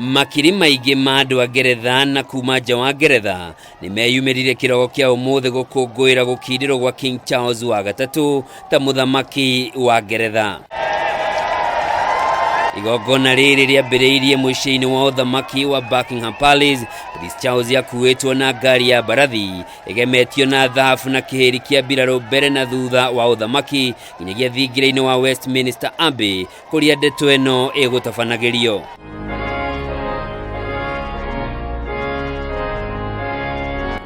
Makiri maingĩ ma andũ a Ngeretha na kuma nja wa Ngeretha nĩ meyumĩrire kĩrogo kĩa ũmũthĩ gũkũngũĩra gũkindĩrwo gwa King Charles wa gatatũ ta mũthamaki wa Ngeretha. Igongona rĩrĩ rĩambĩrĩirie mũciĩ-inĩ wa ũthamaki wa Buckingham Palace. Prince Charles akuĩtwo na ngari ya mbarathi ĩgemetio na thahabu na kĩhĩri kĩa mbirarũ mbere na thutha wa ũthamaki nginyagia thingira-inĩ wa Westminster Abbey kũrĩa ndeto ĩno ĩgũtabanagĩrio.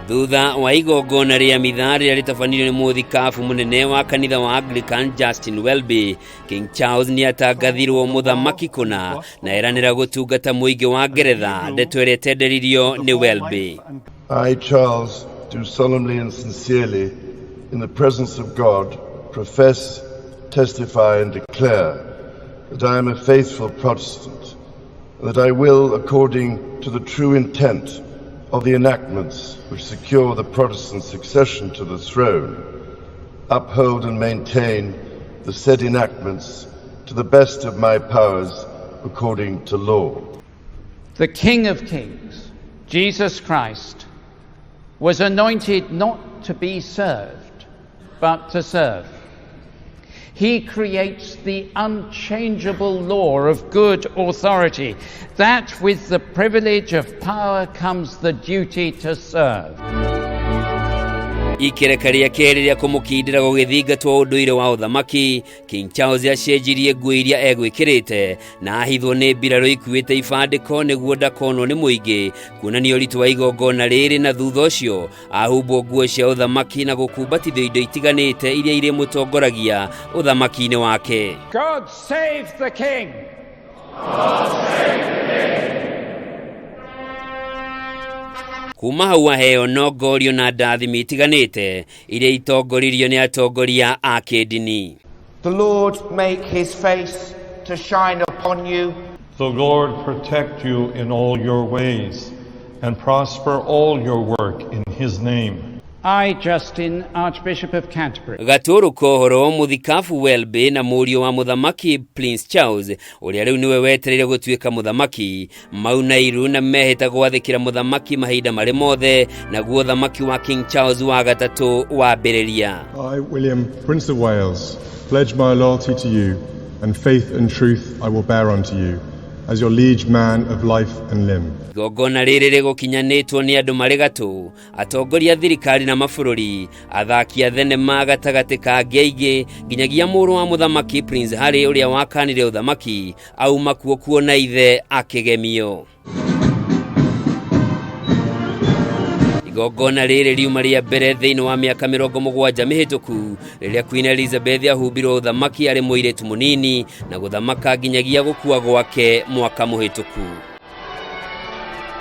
Thutha wa igongona rĩa mitha rĩrĩa rĩtabanirio nĩ mũthikabu mũnene wa kanitha wa Anglican Justin Welby, King Charles nĩ atangathirwo mũthamaki kũna na eranĩra gũtungata mũingĩ wa Ngeretha, ndeto ĩrĩa ĩtenderirio nĩ Welby. I, Charles, do solemnly and sincerely, in the presence of God, profess, testify and declare that I am a faithful Protestant, and that I will, according to the true intent of the enactments which secure the Protestant succession to the throne, uphold and maintain the said enactments to the best of my powers according to law. The King of Kings, Jesus Christ, was anointed not to be served, but to serve. He creates the unchangeable law of good authority, that with the privilege of power comes the duty to serve. Ikereka rĩa kerĩ rĩa kũmũkindĩra gũgĩthingatwo ũndũire wa ũthamaki, King Charles acenjirie nguo iria egwĩkĩrĩte na ahithwo nĩ mbirarũ ikuĩte ibandĩko nĩguo ndakonwo nĩ mũingĩ, kuonania ũritũ wa igongona rĩrĩ, na thutha ũcio ahumbwo nguo cia ũthamaki na gũkumbatithio indo itiganĩte iria irĩmũtongoragia ũthamaki-inĩ wake. God save the King! Kuma hau aheo nongorio na ndathimi itiganĩte iria itongoririo nĩ atongoria a kĩndini. The Lord make his face to shine upon you. The Lord protect you in all your ways and prosper all your work in his name. I, Justin, Archbishop of Canterbury. Gatũrũ kohoro mũthikabu Welby na mũriũ wa mũthamaki Prince Charles ũrĩa rĩu nĩwe wetereire gũtuĩka mũthamaki mauna iru na mehĩta gwathĩkĩra mũthamaki mahinda marĩ mothe, naguo ũthamaki wa King Charles wa gatatũ wambĩrĩria. I, William, Prince of Wales, pledge my loyalty to you, and faith and truth I will bear unto you, as your liege man of life and limb. Igongona rĩrĩ rĩgũkinyanĩtwo nĩ andũ marĩ gatũ, atongoria a thirikari na mabũrũri, athaki a thenema gatagatĩ ka angĩ aingĩ, nginyagia mũrũ wa mũthamaki Prince Harry ũrĩa wakanire ũthamaki auma kuo kuona ithe akĩgemio. Igongona rĩrĩ riuma rĩa mbere thĩinĩ wa mĩaka 70 mĩhĩtũku rĩrĩa Queen Elizabeth ahumbirwo ũthamaki arĩ mũirĩtu mũnini na gũthamaka nginyagia gũkua gwake mwaka mũhĩtũku.